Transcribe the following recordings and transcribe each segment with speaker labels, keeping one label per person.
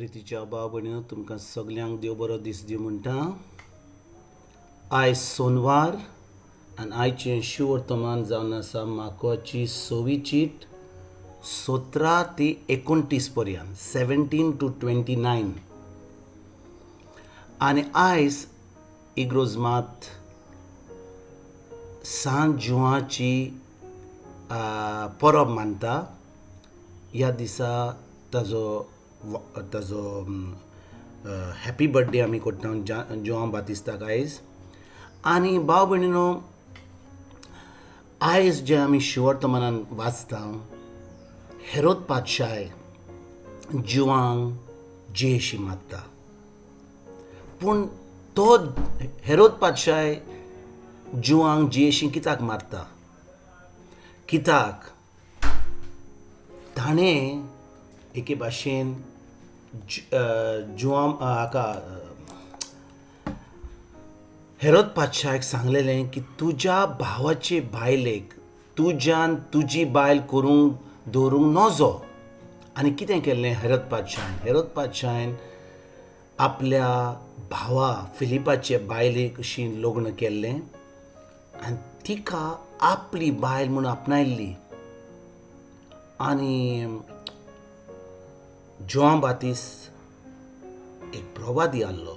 Speaker 1: प्रितीच्या भाव भयणीनो, तुमकां सगल्यांक देव बरो दीस दिवं म्हणटा. आयज सोनवार आनी आयचें शिवर्तमान जावन आसा मार्काची सवी चीट, 17 ते 29 पर्यंत, 17 to 29. आनी आयज इग्रोज मात सांत जुवाची परब मानता. ह्या दिसा ताजो हॅपी बर्थडे आमी करता जुवांव बातिस्ताक आयज. आनी भाव भयणीनो, आयज जें आमी शिवर्तमानान वाचता, हेरोद पातशाय जुवांक जियेशी मारता. पूण तो हेरोद पातशाय जुवांक जियेशी कित्याक मारता? कित्याक ताणें एके भाशेन जुवां हाका हेरोद पातशायक सांगलेलें की तुज्या भावाचे बायलेक तुज्यान तुजी बायल करूंक दवरूंक नजो. आनी कितें केल्लें हेरोद पातशायन? हेरोद पातशायन आपल्या भावा फिलिपाचे बायलेक अशी लग्न केल्लें आनी तिका आपली बायल म्हूण आपणायल्ली. आनी जुवांव बातीस एक प्रवादी आहलो.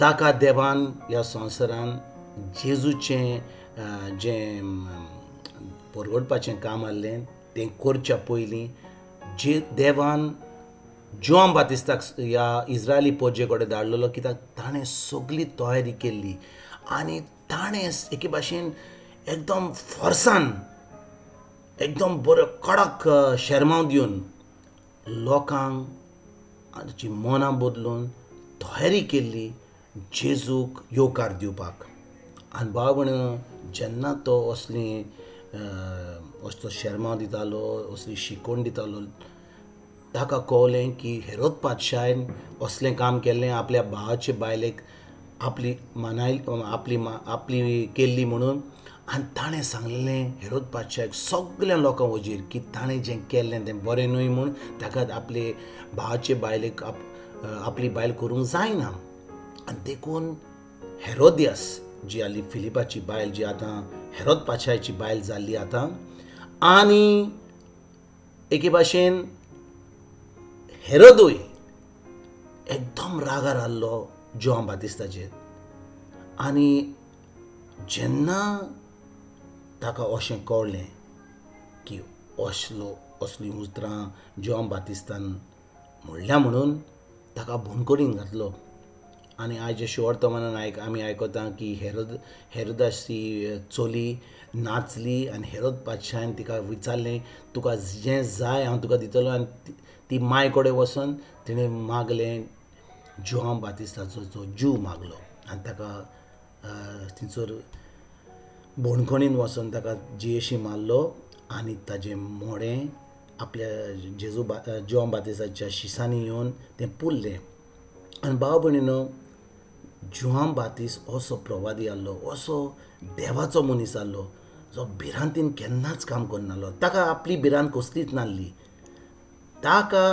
Speaker 1: ताका देवान ह्या संवसारान जेजूचें जें परगटपाचें काम आहलें, तें करच्या पयलीं जे देवान जुवांव बातिस्ताक ह्या इस्रायली पोरजे कडेन धाडलेलो, कित्याक ताणें सगली तयारी केल्ली आनी ताणें एके भाशेन एकदम फोर्सान, एकदम बरो कडक शेरमांव दिवन लोकांक ताची मनां बदलून तयारी केल्ली जेजूक येवकार दिवपाक. आनी भाव भयणीनो, जेन्ना तो असली असलो शेरमांव दितालो, असली शिकवण दितालो, ताका कळलें की हेरोद पातशायन असलें काम केल्लें, आपल्या भावाचे बायलेक आपली मानाय आपली आपली केल्ली म्हणून. आनी ताणें सांगलेलें हेरोद पातशायक सगल्या लोकां वजीर की ताणें जें केल्लें तें बरें न्हय म्हूण, ताका आपले भावाचे बायलेक आपली बायल करूंक जायना. आनी देखून हेरोदियास जी आहली फिलिपाची बायल, जी आतां हेरोद पातशायाची बायल जाल्ली आतां, आनी एके भाशेन हेरोदूय एकदम रागार आहलो जुवांव बातिस्ताचेर. आनी जेन्ना ताका अशें कळ्ळें की असलीं उतरां जुवांव बातिस्तान म्हणल्या म्हणून, ताका बंदखणीन घातलो. आनी आयज शिवर्तमानान आमी आयकता की हेरोदाची चली नाचली आनी हेरोद पातशायन तिका विचारलें, "तुका जें जाय हांव तुका दितलो." आनी ती मांय कडेन वचोन तिणें मागलें, जुवांव बातिस्ताचो तो जीव मागलो. आनी ताका थंयसर बंदखणीन वचोन ताका जियेशी मारलो आनी ताजें मोडें आपल्या जेजू जुवांव बातिस्ताच्या शिसांनी येवन तें पुरलें. आनी भाव भयणीनो, जुवांव बातीस असो प्रवादी आहलो, असो देवाचो मनीस आहलो जो भिरांतीन केन्नाच काम करनासलो. ताका आपली भिरांत कसलीच नासली. ताका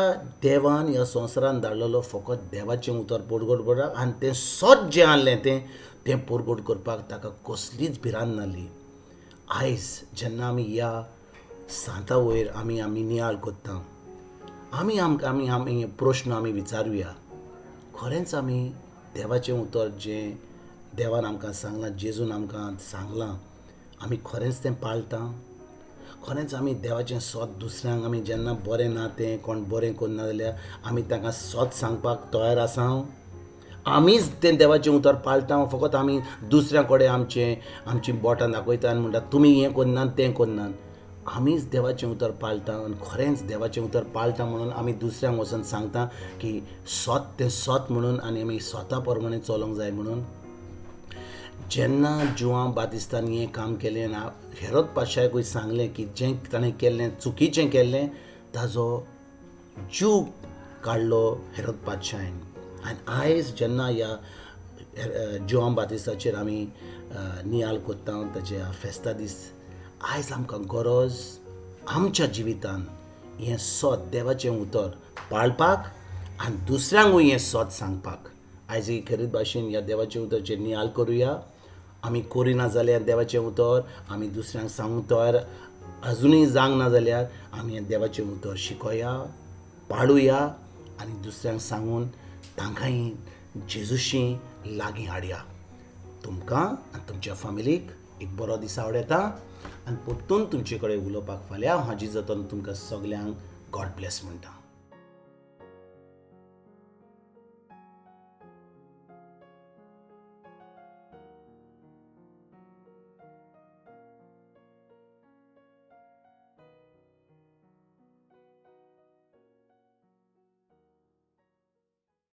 Speaker 1: देवान ह्या संवसारान धाडलेलो फकत देवाचें उतर परगट करपाक आनी तें सत जें आहलें तें तें परगट करपाक ताका कसलीच भिरांत नासली. आयज जेन्ना आमी ह्या सांता वयर आमी आमी नियाळ करता, आमी आमकां आमी आमी प्रश्न आमी विचारुया, खरेंच आमी देवाचें उतर जें देवान आमकां सांगलां, जेजून आमकां सांगलां, आमी खरेंच तें पाळटा? खरेंच आमी देवाचें सत दुसऱ्यांक, आमी जेन्ना बरें ना तें कोण बरें करना जाल्यार आमी तांकां सत सांगपाक तयार आसा? आमीच तें देवाचें उतर पाळटा, फकत आमी दुसऱ्या कडेन आमचीं बोटां दाखयता आनी म्हणटा, "तुमी हें करनात, तें करनात"? आमीच देवाचें उतर पाळटा आनी खरेंच देवाचें उतर पाळटा म्हणून आमी दुसऱ्यांक वचून सांगता की सत तें सत म्हणून आनी आमी स्वता प्रमाणे चलोंक जाय म्हणून? जेन्ना जुवांव बातिस्तान हें काम केलें आनी हेरोद पातशायकूय सांगलें की जें ताणें केल्लें चुकीचें केल्लें, ताजो जीव काडलो हेरोद पातशायन. आनी आयज जेन्ना ह्या जुवांव बातिस्ताचेर आमी नियाळ करता, ताच्या फेस्ता दीस आयज, आमकां गरज आमच्या जिवितान हें सत देवाचें उतर पाळपाक आनी दुसऱ्यांकूय हें सत सांगपाक. आयज ही खेरीत भाशेन ह्या देवाचें उतराचेर नियाळ करुया. आमी करिना जाल्यार देवाचें उतर आमी दुसऱ्यांक सांगूंक तयार अजुनूय जावंक ना जाल्यार आमी हें देवाचें उतर शिकोया, पाळुया आनी दुसऱ्यांक सांगून तांकांय जेजूशी लागीं हाडया. तुमकां आनी तुमच्या फामिलीक एक बरो दीस आवडटा आनी परतून तुमचे कडेन उलोवपाक फाल्यां हाजी जातन तुमकां सगल्यांक गॉड ब्लेस म्हणटा.